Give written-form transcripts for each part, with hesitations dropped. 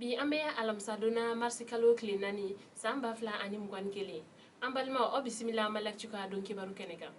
Bi an bɛ alamisadon na, marisi kalo tile 4, san 2021. An balimaw, aw bisimila Mali Actu ka don kibaru kɛnɛ kan.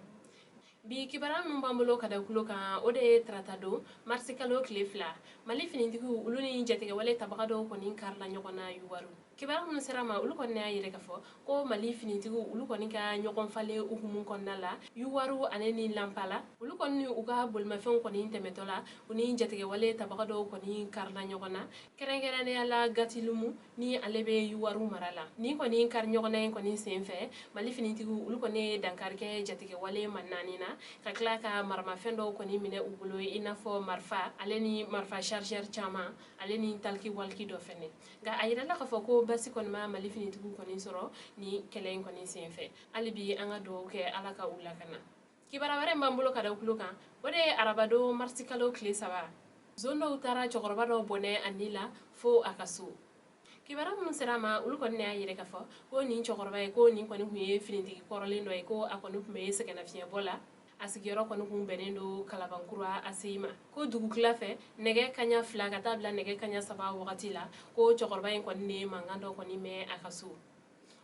Bi kibaruya minnu b'an bolo ka da kulo kan, o de ye tarata don, marisi kalo tile 2, Mali finitigiw olu ni jatigɛwale tabaga dɔw kɔni karila ɲɔgɔn na Yuwaru. Kibaruya minnu sera ma, olu kɔni y'a yira k'a fɔ ko Mali finitigiw olu kɔni ka ɲɔgɔn falen hukumu kɔnɔna la Yuwaru ale ni Lanpala, olu kɔni u ka bolimafɛnw kɔni tɛmɛtɔ la, u ni jatigɛwale tabaga dɔw kɔni karila ɲɔgɔn na, kɛrɛnkɛrɛnnenya la Gatilumu ni ale bɛ Yuwaru mara la. Nin kɔni kari ɲɔgɔnna in kɔni senfɛ, Mali finitigiw olu kɔni ye dankari kɛ jatigɛwale ma naani na, ka tila ka maramafɛn dɔw kɔni minɛ u bolo, i n'a fɔ marifa ale ni marifa chargeur caman ale ni talkie walkie dɔ fɛnɛ. Nka a yirala k'a fɔ ko basi kɔni ma Mali finitigiw kɔni sɔrɔ ni kɛlɛ in kɔni senfɛ. Hali bi an ka dugawu kɛ Ala ka u lakana. Kibaruya wɛrɛ b'an bolo ka da kulo kan, o de ye arabadon, marisi kalo tile 3, zon dɔw taara cɛkɔrɔba dɔw bɔnɛ a ni la fo a ka so. Kibaruya minnu sera a ma, olu kɔni y'a yira k'a fɔ ko nin cɛkɔrɔba ye, ko nin kɔni tun ye finitigi kɔrɔlen dɔ ye, ko a kɔni tun bɛ sɛgɛnnafiɲɛbɔ la. A sigiyɔrɔ kɔni tun bɛnnen don Kalabankura ACI ma. Ko dugutila fɛ, nɛgɛ kaɲa 2 ka taa bila nɛgɛ kaɲa 3 wagati la, ko cɛkɔrɔba in kɔni ne mankan dɔ kɔni mɛn a ka so.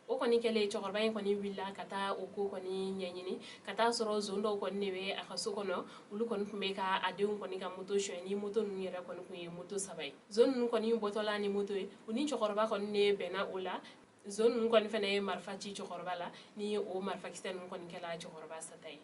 O kɔni kɛlen, cɛkɔrɔba in kɔni wulila ka taa o ko kɔni ɲɛɲini, ka taa sɔrɔ zon dɔw kɔni de bɛ a ka so kɔnɔ. Olu kɔni tun bɛ ka a denw kɔni ka moto suɲɛ. Ni moto ninnu yɛrɛ kɔni tun ye moto saba ye, zon ninnu kɔni bɔtɔla ni moto ye, u ni cɛkɔrɔba kɔni de bɛnna o la. Zon ninnu kɔni fana ye marifa ci cɛkɔrɔba la, ni o marifakisɛ ninnu kɔni kɛla cɛkɔrɔba sata ye.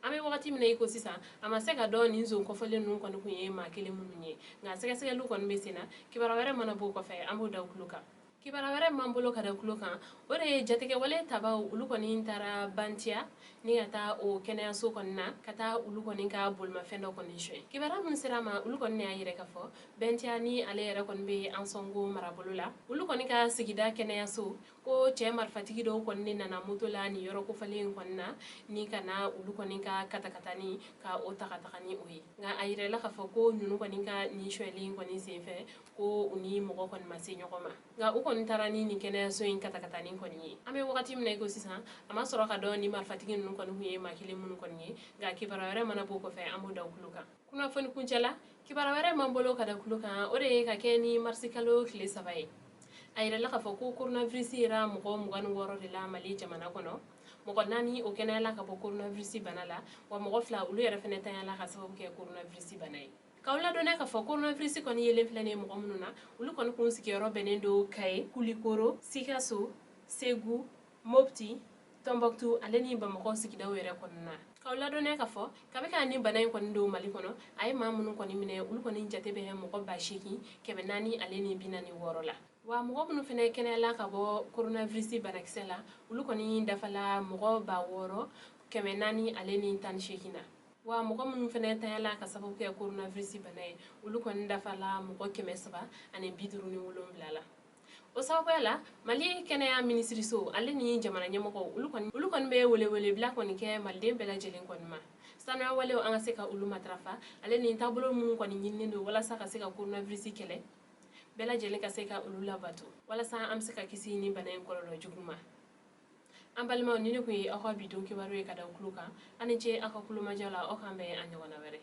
An bɛ wagati min na i ko sisan, a ma se ka dɔn nin zon kɔfɔlen ninnu kɔni tun ye maa kelen minnu ye, nka sɛgɛsɛgɛliw kɔni bɛ sen na. Kibaruya wɛrɛ mana b'o kɔfɛ, an b'o da kulo kan. Kibaruya wɛrɛ m'an bolo ka da kulo kan, o de ye jatigɛwale tabaw olu kɔni taara Bantiya ni ka taa o kɛnɛyaso kɔni na, ka taa olu kɔni ka bolimafɛn dɔ kɔni suɲɛ. Kibaruya minnu sera ma, olu kɔni y'a yira k'a fɔ Bɛntiya ni ale yɛrɛ kɔni bɛ Ansɔngo marabolo la, olu kɔni ka sigida kɛnɛyaso, ko cɛ marifatigi dɔw kɔni de nana moto la nin yɔrɔ kofɔlen in kɔni na, ni ka na olu kɔni ka katakatani ka o ta ka taga ni o ye. Nka a yirala k'a fɔ ko ninnu kɔni ka nin sonyɛli in kɔni senfɛ, ko u ni mɔgɔ kɔni ma se ɲɔgɔn ma, nka u kɔni taara ni nin kɛnɛyaso in katakatani kɔni ye. An bɛ wagati min na i ko sisan, a ma sɔrɔ ka dɔn ni marifatigi ninnu kɔni tun ye maa kelen minnu kɔni ye, nka kibaruya wɛrɛ mana b'o kɔfɛ, an b'o da kulo kan. Kunnafoni kuncɛ la, kibaruya wɛrɛ m'an bolo ka da kulo kan, o de ye ka kɛ ni marisi kalo tile 3 ye, a yirala k'a fɔ ko coronavirus yera mɔgɔ 26 de la Mali jamana kɔnɔ. Mɔgɔ naani o kɛnɛyala ka bɔ coronavirus bana la, wa mɔgɔ fila olu yɛrɛ fɛnɛ tanyala ka sababu kɛ coronavirus bana ye. K'aw ladɔnniya k'a fɔ coronavirus kɔni yelen filɛ nin ye mɔgɔ minnu na, olu kɔni kun sigiyɔrɔ bɛnnen don Kaye, Kulikoro, Sikaso, Segu, Mopti, Tɔnbɔkutu ale ni Bamakɔ sigidaw yɛrɛ kɔnɔna. K'aw ladɔnniya k'a fɔ kabi ka ni bana in kɔni don Mali kɔnɔ, a ye maa minnu kɔni minɛ, olu kɔni jate bɛ mɔgɔ 8446 la. Wa mɔgɔ minnu fɛnɛ kɛnɛyala ka bɔ coronavirus banakisɛ la, olu kɔni dafala mɔgɔ 6418 na. Wa mɔgɔ minnu fɛnɛ tanyala ka sababu kɛ coronavirus bana ye, olu kɔni dafala mɔgɔ 357 la. O sababuya la, Mali kɛnɛya minisiriso ale ni jamana ɲɛmɔgɔw olu kɔni bɛ welewelebila kɔni kɛ maliden bɛɛ lajɛlen kɔni ma, sanuya walew an ka se ka olu matarafa, ale ni taabolo minnu kɔni ɲininen don walasa ka se ka coronavirus kɛlɛ, bɛɛ lajɛlen ka se ka olu labato walasa an bɛ se ka kisi ni bana in kɔlɔlɔ jugu ma. An balimaw, ni ne kun ye aw ka bi don kibaru ye ka da kulo kan. Aw ni ce aw ka kulomajɔ la. Aw k'an bɛn a ɲɔgɔnna wɛrɛ.